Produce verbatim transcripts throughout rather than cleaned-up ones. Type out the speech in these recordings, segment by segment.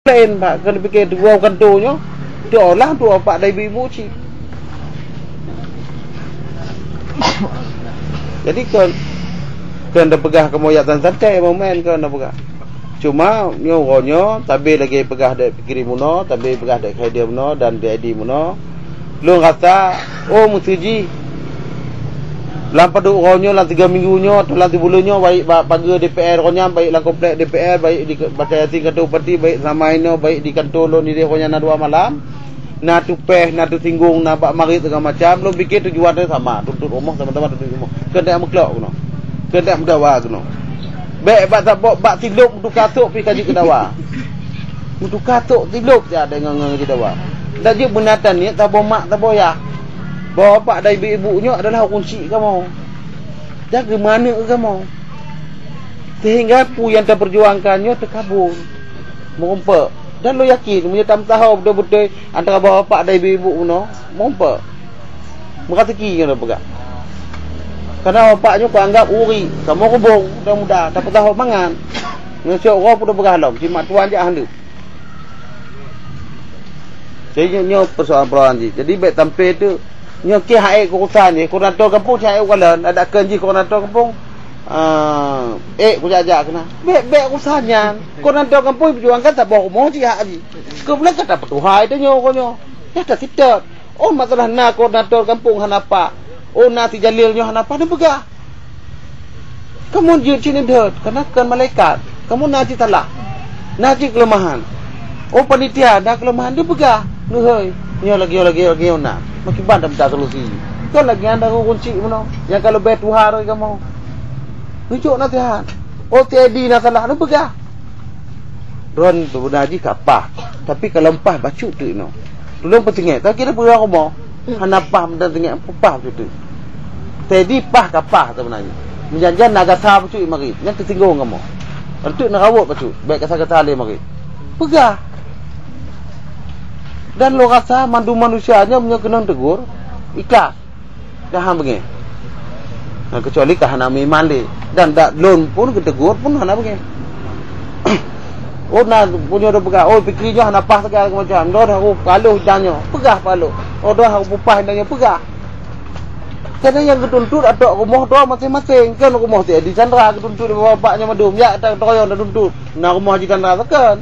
laén, bah, keuneuk pike tuwoe kantô nyoe, teuolah tuwoe pak dai ibu-ibu cit. Jadi kon, kon tapeugah kamoe jak tan santai momen kon tapeugah. Cuma nyoe uroe nyoe tabe lagée peugah dek Fikri meunoe, tabe peugah dek Khairul meunoe dan Dedi meunoe. Lôn rasa, oh, meusti jih lam padub uroe nyoe, lam tiga minggu nyoe atau lam tiga buleuen nyoe, baik bak pageue D P R uroe nyan, baik lam komplek D P R, baik di Banda Yasin kantor bupati, baik seulama inoe, baik di kantor lôn ideh uroe nyan na dua malam, na teupeh, na teusinggung, na bak marit segala macam, lôn pike tujuan nyan sama, tuntut rumoh sama-sama tuntut rumoh. Keuneuk meuklok keunoe. Keuneuk meudawa keunoe. Bék bak tabok bak tilop meutuka sôk pih ka jeuet keu dawa. Meutuka sôk tilop jak deungon ngon jeuet dawa. Dan jeuet beunatan niet saboh mak saboh yah. Bahwa bapak dan ibu-ibu nyoe adalah ureuëng chik kamoe. Dan geumaneuk kamoe. Sehingga peue nyang tapeujuangkan nyoe teukabul. Meurumpok. Dan lôn yakin, meunyoe tameusaho beutôi-beutôi antara bapak dan ibu-ibu bunoe, meurumpok. Meurazeuki nyang lôn peugah. Karena bapak nyoe kuanggab uri, kamoe rubong, muda-muda, tapeusaho mangat. Ngon siok uroe pun peugah lom, simak tuan jak handeup. Jadi nyoe, nyoe persoalan-persoalan jih. Jadi bék sampai tu, nyoe keu hai urusan jih, koordinator kampung cit hai ukalon, ada keun jih koordinator kampung. Ah, eh, kujak-jak keunan. Bék, bék urusan nyan. Koordinator kampung perjuangkan saboh rumoh jih hak jih. Keubeuleueng kata peutuhai tanyoe uroe nyoe. Nyata sitet. Oh, masalah na koordinator kampung hana paih. Oh, na si Jalil nyoe hana paih, neupeugah. Kamoe jeuet cit neudeuet, karena kon malaikat. Kamoe na cit salah. Na cit keuleumahan. Oh, panitia na keuleumahan, neupeugah. Neuhôi. Nyoe lagée, lagée, lagée na. Makiban taminta solusi. Kon lagée nyan ureuëng chik bunoe. Nyang ka leubeh tuha rhoi kamoe. Neucok nasihat. Oh, Teddy na salah, neupeugah. Droen seubeuna jih ka paih, tapi ka lom paih bacut teuk inoe. Tulông peuteungoh, ka kira peue rumoh, hana paih meudan teungoh, paih bacut teuk. Teddy paih ka paih seubeuna jih. Meujan-jan na gata bacut marit, nyan teusinggong kamoe. Enteuk neurawot bacut, bék gata-gata lé marit. Peugah. Dan lôn rasa mandum manusia nyoe meunyoe keunong teugor, ikhlas. Dah hana beungéh. Nah, kecuali ka hana meuiman lé. Dan dak lôn pun geutegur pun hana beungéh. Oh, na punya dah peugah, "Oh, Fikri nyoe hana paih segala macam. Dah, dah aku paloh dan nyoe." Peugah paloh. "Oh, dah aku pupah dan nyoe." Peugah. Karena nyang geutuntut atau rumoh dua masing-masing. Kan rumoh si Edi Chandra geutuntut bapak-bapak nyoe madum. Ya, tak toyong dah tuntut. Nah, rumoh Haji Chandra kan.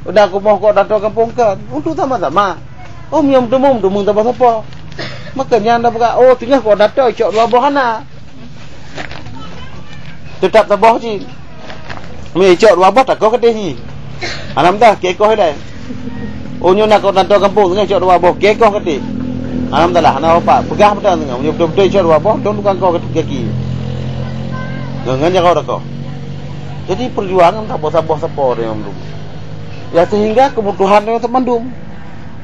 Dah rumoh kok datang kampung kan. Untuk sama-sama. Oh, meunyoe meuteumèe, meuteumèe saboh-saboh. Maka nyan dah peugah, oh, teungoh kok datang icok dua boh hana. Teutap saboh cit. Meunyoe icok dua boh, takoh keudeh jih. Alhamdulillah, keu ikoh ilèe. Oh, nyoe na kok datang kampung, teungoh icok dua boh, keu ikoh keudeh. Alhamdulillah, hana apa. Peugah meutan teungoh. Meunyoe beutôi-beutôi icok dua boh, lôn tukang koh keudeh gaki. Ngon, ngon jaroe takoh. Jadi, perjuangan saboh-saboh sapo nyang mandum. Ya, sehingga kebutuhan nyoe teuk mandum.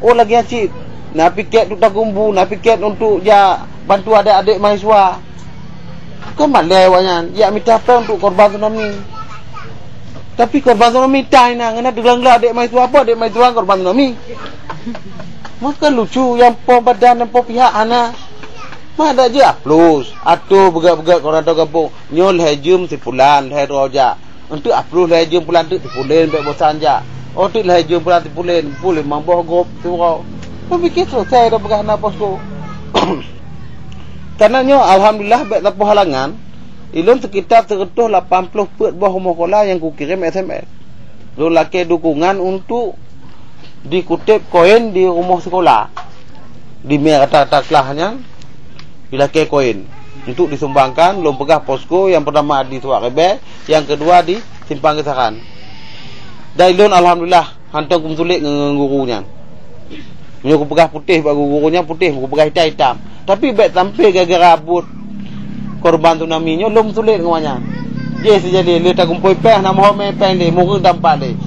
Oh, lagèe nyan cit. Na piket untuk takumbu, na piket untuk jak bantu adék-adék mahasiswa. Kon malèe awaknyan, jak mita péng untuk korban tsunami. Tapi korban tsunami tai na, ngon teugleng-gleng adék mahasiswa, apa adék mahasiswa korban tsunami. Maka lucu, nyang po badan, nyang po pihak hana. Mak dak jeuet aplus, atô beugèt-beugèt keu ureueng gampông. Nyoe lhèe jeuem si pulan, lhèe droe jak. Enteuk aplus lhèe jeuem pulan teuk si pulan, bèk bosan jak. Oh, teuk lhèe jeuem pulan si pulan, peuet limong boh gob siuroe. Peupiké selesai dah peugah na posko. Karena nyoe, alhamdulillah, bèk tapoh halangan. Ilôn sekitar seratus lapan puluh peuet boh rumoh sekolah nyang kukirém S M S. Lôn lakèe dukungan untuk dikutép koin di rumoh sekolah. Di mé rata-rata kelas nyan, dilakèe koin untuk disumbangkan, lôn peugah posko nyang pertama di Suak Ribèe, nyang keudua di Simpang Geusaran. Dan ilôn alhamdulillah hantom kumeusulet ngon, ngon guru nyan. Meunyoe kupeugah putéh bak guru-guru nyan, putéh, kupeugah itam-itam. Tapi bèk sampai gara-gara buet korban tsunami nyoe lôn meusulet ngon awaknyan. Jih sijadi lé takumpôi péng, na meuhomé péng lé, mureueng tampat lé.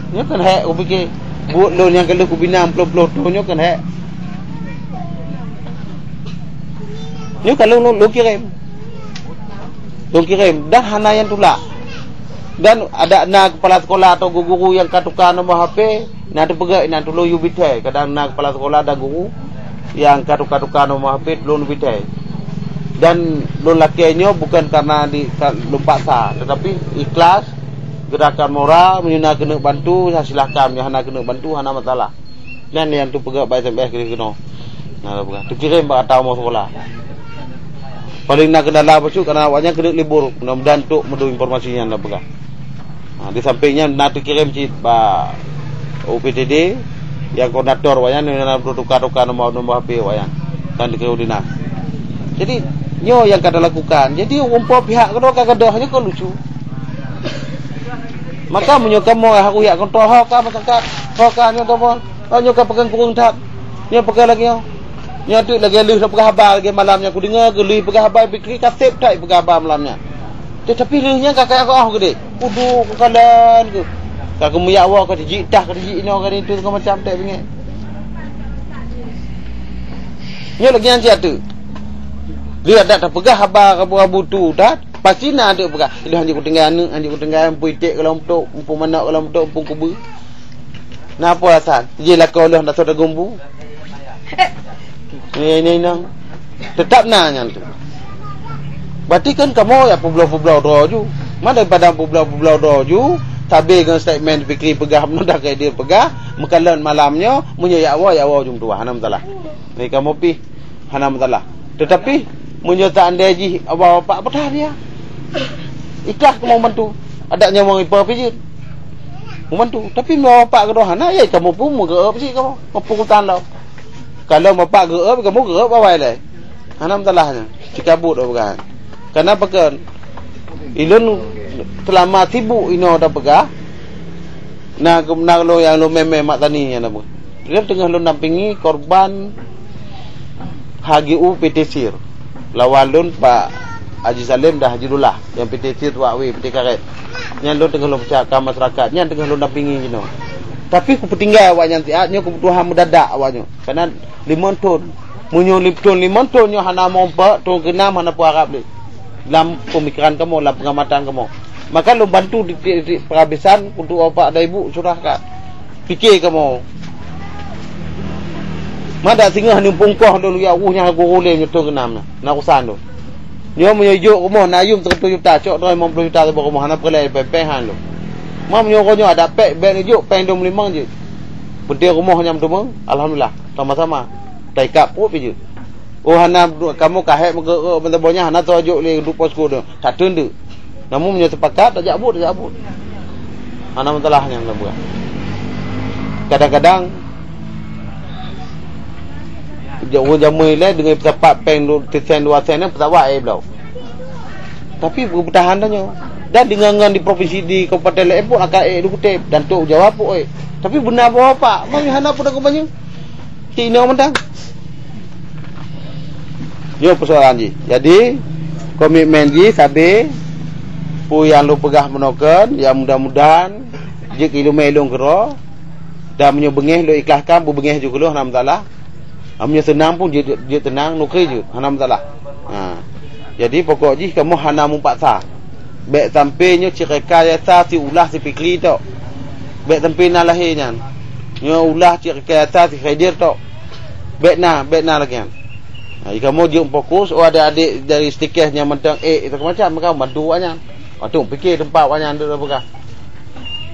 Nyoe kan hék kupiké. Buet lôn nyang ka lheueh kubina ploh-ploh thôn nyoe kan hék. Nyoe ka lôn, lôn, lôn kirém. Lôn kirém dan hana nyang tulak. Dan adak na kepala sekolah atau guru-guru nyang ka tuka nomor H P, na teupeugah inan tulông yue bithèe. Kadang na kepala sekolah dan guru nyang ka tuka-tuka nomor H P tulông bithèe. Dan lôn lakèe nyoe bukan karena di, ka, lôn paksa, tetapi ikhlas Gerakan moral, meunyoe na keuneuk bantu, ya silahkan. Meunyoe hana keuneuk bantu, hana masalah. Nyan nyang teupeugah bak S M S keunoe. Nah, peugah. Teukirém bak ata rumoh sekolah. Paléng na keundala bacut, karena awaknyan keuneuk libur. Mudah-mudahan trok meudoe informasi nyan, na peugah. Ha, di sampéng nyan na teukirém cit bak U P T D, nyang koordinator awaknyan, nyang na tuka-tuka nomor-nomor H P awaknyan dan teukirém dinas. Jadi, nyoe nyang ka talakukan. Jadi, umpama pihak keudroe ka gadôh, nyoe ka lucu. Maka meunyoe kamoe harôh jak kontrol, ho ka masyarakat, ho ka nyoe telepon, oh, nyoe ka peugah kureueng that, nyoe peugah lagèe nyoe. Nyoe teuk lagèe lheueh peugah haba lagèe malam nyoe, kudeungö geulheueh peugah haba, pikri ka sép that peugah haba malam nyoe. Teutapi lheueh nyan ka kaya oh geude. Kudu kukalon ku. Ka keumeuyak woe, ka tijik tah, ka tijik inoe, ka itu segala macam, tak bingit. Nyoe lagèe nyan siat teuk. Lheueh adak tapeugah haba rabu-rabu tu that, pasti na teuk peugah, "Ilôn hanjeuet kutinggai aneuk, hanjeuet kutinggai empu iték goh lom trok, empu manok goh lom trok, empu kubeue." Na peue alasan? Jih lakoe lôn dak soe tagumbu. Nyan, nyan, nyan. Teutap na nyan tu. Berarti kan kamoe jak peubloe-peubloe droe ju. Ma daripada peubloe-peubloe droe ju, sabé ngon statement Fikri peugah, meunoe dak keu dia peugah, meukalon malam nyoe, meunyoe jak woe, jak woe ju meutuwah, hana masalah. Jadi kamoe pih hana masalah. Teutapi, meunyoe seandai jih bapak peutahan ya, ikhlas kamoe bantu. Adak nyawöng ipa pih jeuet. Membantu. Tapi meunyoe bapak keudroe hana, ya kamoe pun meugeu'eup cit kamoe. Meupeukutan lom. Kalau bapak geu'eup, kamoe geu'eup awai lé. Hana masalah nyan. Cikabut awak peugah. Karena pakon? Ilôn seulama sibuk inoe tapeugah, na, na lôn nyang lôn mè-mè mak tani nyan apa. Lôn teungoh lôn dampingi korban H G U P T Sir. Lawan lôn Pak Haji Salim dan Haji Dullah, nyang P T Sir Tuak Wé, P T Karet. Nyan lôn teungoh lôn peucah ka masyarakat, nyan teungoh lôn dampingi jinoe. Tapi kupeutinggai awaknyan siat, nyoe keubeutuhan meudadak awaknyoe. Karena limong thon. Meunyoe lim-, thon limong thon nyoe hana meuumpet, thon keunam hana peuharab lé. Lam peumikiran kamoe, lam peungamatan kamoe. Maka lôn bantu di, di, di peurabisan untuk bapak dan ibu, surah ka. Pike kamoe. Ma dak singoh ni pungkoh lôn ya, uh, nyang guru lé nyoe thon keunam na. Na urusan lôn. Nyoe meunyoe jok rumoh na yum seratus juta, cok droe limong ploh juta saboh rumoh, hana peureulèe péng-péng han lôn. Ma meunyoe uroe nyoe adak pék, bèk neujok péng dum limong jeuet. Peunteng rumoh nyang teumé, alhamdulillah, sama-sama. Taikab pruet pih jeuet. Oh, hana, kamoe ka hék meugeurok meutabôh nyan, hana teuh jok lé duek posko deuh. Tak teun deuh. Namun meunyoe sepakat, tajak buet, tajak buet. Hana masalah nyang na buet. Kadang-kadang, jak ureueng jamé ilèe deungon peusapat péng du-, sisen dua sen nyan, peusapat ék bloe. Tapi beutahan tanyoe. Dan deungon ngon di provinsi, di kabupaten laén pun akan ék dukutép dan trok jaweueb pun ék. Tapi beuna bapak, meunyoe hana pun aku banyu. Cik inoe mantong. Nyoe persoalan jih. Jadi, komitmen jih sabe, peue nyang lôn peugah meunoe kheun, ya mudah-mudahan jeuet keu ileumèe lôn keudroe, dan meunyoe beungèh lôn ikhlaskon, beubeungèh ju keu lôn, hana masalah. Meunyoe seunang pun jeuet, jeuet, jeuet seunang, nukri jeuet, hana masalah. Ha. Jadi, pokok jih kamoe hana meupaksa. Bèk sampoe nyoe cit rekayasa si ulah si Fikri tok. Bèk sampoe na lahé nyan. Nyoe ulah cit rekayasa si Khidir tok. Bèk na, bèk na lagèe nyan. Ha, kamoe jeuet fokus, oh, adék-adék dari Stikeh nyang mantong ék, itu macam, maka bantu awaknyan. Waktu pikir teumpat awaknyan duduk peugah.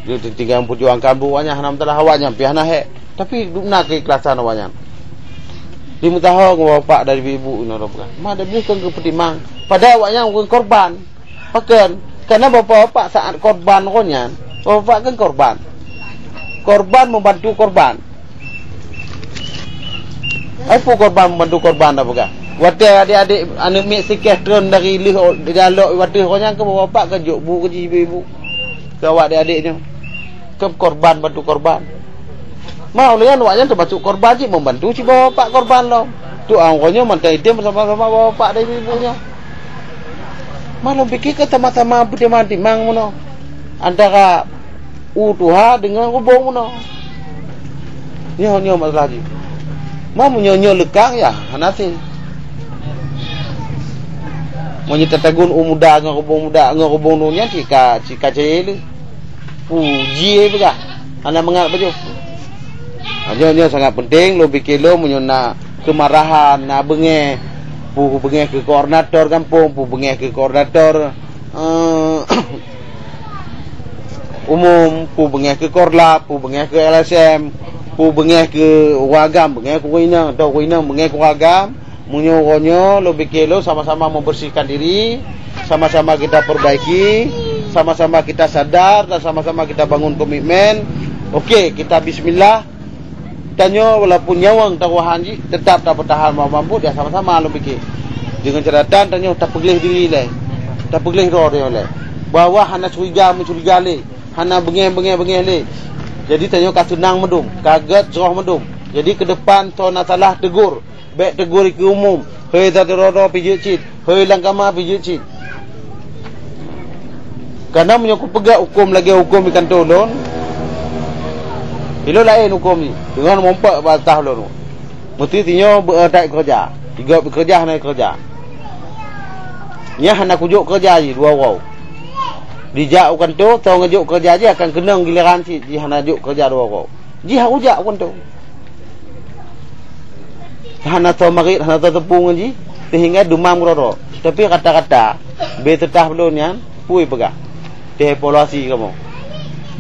Dia tinggal memperjuangkan buet awaknyan, hana masalah, awaknyan pih hana hék. Tapi, dum na keikhlasan awaknyan. Di meusaho ngon bapak dari ibu-ibu inoe peugah. Ma, dari keu peutimang. Padahai awaknyan ureueng korban. Pakon? Karena bapak-bapak saat korban awaknyan, bapak kan korban. Korban membantu korban. Ai peue korban membantu korban dah peugah. Watèe adék-adék aneuk miet Stikeh treun dari lheueh, dari alok watèe awaknyan keu bapak-bapak kan jok bu keu ibu-ibu. Keu awak adék-adék nyoe. Keu korban bantu korban. Ma, ulèh nyan awaknyan teumasok korban cit, membantu cit bapak korban lom. Tu awaknyan mantong item sama-sama bapak dan ibu-ibu nyoe. Ma, lôn pike kan sama-sama beutimang-timang meunoe. Antara u tuha deungon rubông meunoe. Nyoe, nyoe masalah jih. Ma, meunyoe nyoe leukang, ya, hana até. Meunyoe tatagun u muda ngon rubông muda, ngon rubông nyoe nyan cit ka, cit ka cayée lé. Puji peugah. Hana mangat bacut. Ha, nyoe, nyoe sangat penting, lôn pike lôn meunyoe na keumarahan, na beungèh, peue beungèh keu koordinator gampông, peue beungèh keu koordinator, eh, Umum, peue beungéh keu Korlap, peue beungéh keu L S M, peue beungéh keu ureueng agam, beungéh keu ureueng inong, atau ureueng inong beungéh keu ureueng agam. Meunyoe uroe nyoe lôn pike lôn sama-sama membersihkan diri, sama-sama kita perbaiki, sama-sama kita sadar dan sama-sama kita bangun komitmen. Oke, kita bismillah. Tanyoe walaupun nyawöng tarohan jih, tetap tapeutahan bak mambot, ya sama-sama lôn pike. Deungon catatan tanyoe tapeugleh diri lé, tapeugleh droe tanyoe lé, bahwa hana curiga-mencuriga lé, hana beungéh-beungéh-beungéh lé. Jadi tanyoe ka seunang meudum, ka gét jroh meudum. Jadi keu depan soe na salah tegur, bék tegur dikeue umum. Hei, droe-droe pih jeuet cit. Hei, lam kama pih jeuet cit. Karena meunyoe kupeugah huköm lagée huköm di kantô lôn, ilôn laén huköm jih deungon mumpok bak tah lôn. Meusti sinyoe beu-, eh, that keureuja. Tiga keureuja hana keureuja. Nyan hana kujok keureuja jih dua uroe. Dijak u kantô, soe ngeujok keureuja jih akan keunong gileran cit jih hana jok keureuja dua uroe. Jih hana kujak u kantô. Hana soe marit, hana soe teupeu ngon jih, sehingga dumam keudroe-droe. Tapi rata-rata, bée teutah lôn nyan, peue peugah? Teuevaluasi kamoe.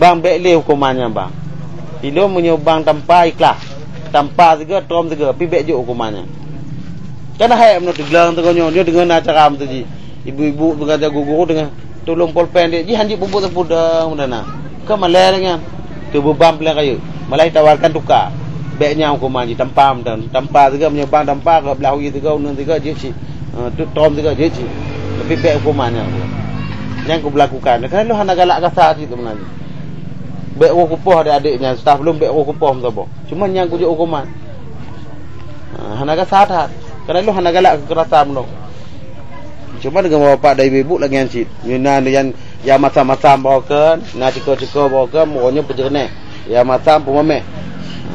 Bang, bék lé huköman nyan, bang. Ilôn meunyoe bang tampa ikhlas, tampa sigoe, trom sigoe, pih bék jok huköman nyan. Kan hai meunyoe teugleng teungoh nyoe, nyoe deungon acara meutuji. Ibu-ibu deungon guru-guru deungon tulông polpen dek jih hanjeuet peubuet seupudong meudana. Keu malée lagée nyan. Teubeuban peuleueh rayeuk. Malah ditawarkan tuka. Bék nyan huköman jih tampa meudan. Tampa sigoe meunyoe bang tampa, keu blah wie sigoe, uneun sigoe jeuet cit. Eh, tu tom sigoe jeuet cit. Tapi bék huköman nyan. Nyan kubeulakukan. Kan lôn hana galak kasa cit sebenarnya. Bék woe kupoh adék-adék nyan, seutah belom bék woe kupoh meusaboh. Cuma nyan kujok huköman. Ha, hana kasa that. Karena lôn hana galak kekerasan meunong. Cuma deungon bapak dan ibu-ibu lagée nyan cit. Nyoe na nyang, nyang masam-masam bawa keu, na ciko-ciko bawa keu, uroe nyoe peujeureunéh. Nyang masam peumameh. Ha,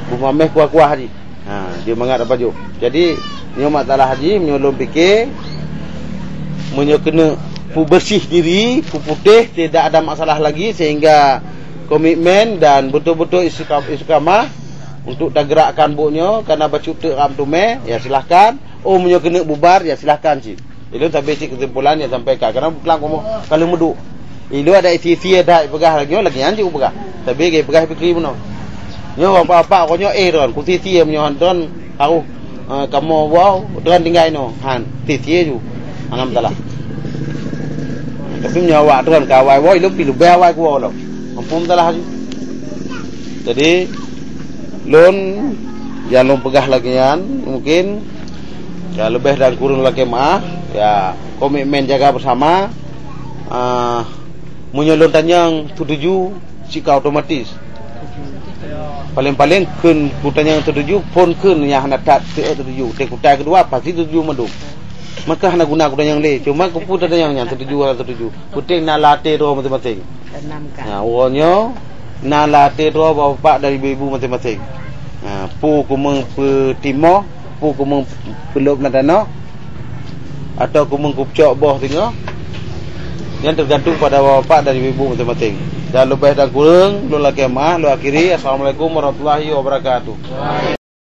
peumameh kuah-kuah jih. Ha, jeuet mangat apa jok. Jadi, nyoe masalah jih, meunyoe lôn pike, meunyoe keuneuk peubersih diri, peuputéh, tidak ada masalah lagi, sehingga komitmen dan betul-betul istiqa-, istiqamah untuk tagerakkan buet nyoe, karena bacut teuk ram teumé, ya silahkan. Oh, meunyoe keuneuk bubar, ya silahkan cit. Ilôn sabe cit keusimpulan nyang sampaikan. Karena buklang kamoe ka lheueh meuduek. Ilôn ada isi-isi that peugah lagée nyoe, lagée nyan cit kupeugah. Sabe lagée peugah pikri bunoe. Nyoe bapak-bapak, uroe nyoe éh droen, kusi-si meunyoe droen harôh, eh, kamoe woe, droen tinggai inoe. Han, si-si ju. Hana masalah. Tapi meunyoe awak droen ka awai woe, ilôn pih leubeh awai kuwoe lom. Mampu masalah ju. Jadi, lôn nyang lôn peugah lagée nyan, mungkin, ya, leubeh dan kureueng lakée meuah, ya, komitmen jaga bersama. Ah, meunyoe lôn tanyong tutuju, cit ka otomatis. Paleng-paleng kheun kutanyong tutuju, phon kheun nyang hana that seuôt tutuju. Teukutai keudua, pasti tutuju mandum. Maka hana guna kutanyong lé. Cuma kupeue tatanyong nyan tutuju hana tutuju. Peunteng na lam até droe maséng-maséng. Tanamkan. Ha, uroe nyoe na lam até droe bapak-bapak dan ibu-ibu maséng-maséng. Ha, peue kumeung peutimoh, peue kumeung peulop lam tanoh, atau kumeung kucok boh singoh, nyan tergantung pada bapak-bapak dan ibu-ibu maséng-maséng. Dan leubeh dan kureueng, lôn lakée meuah, lôn akhiri. Assalamualaikum warahmatullahi wabarakatuh.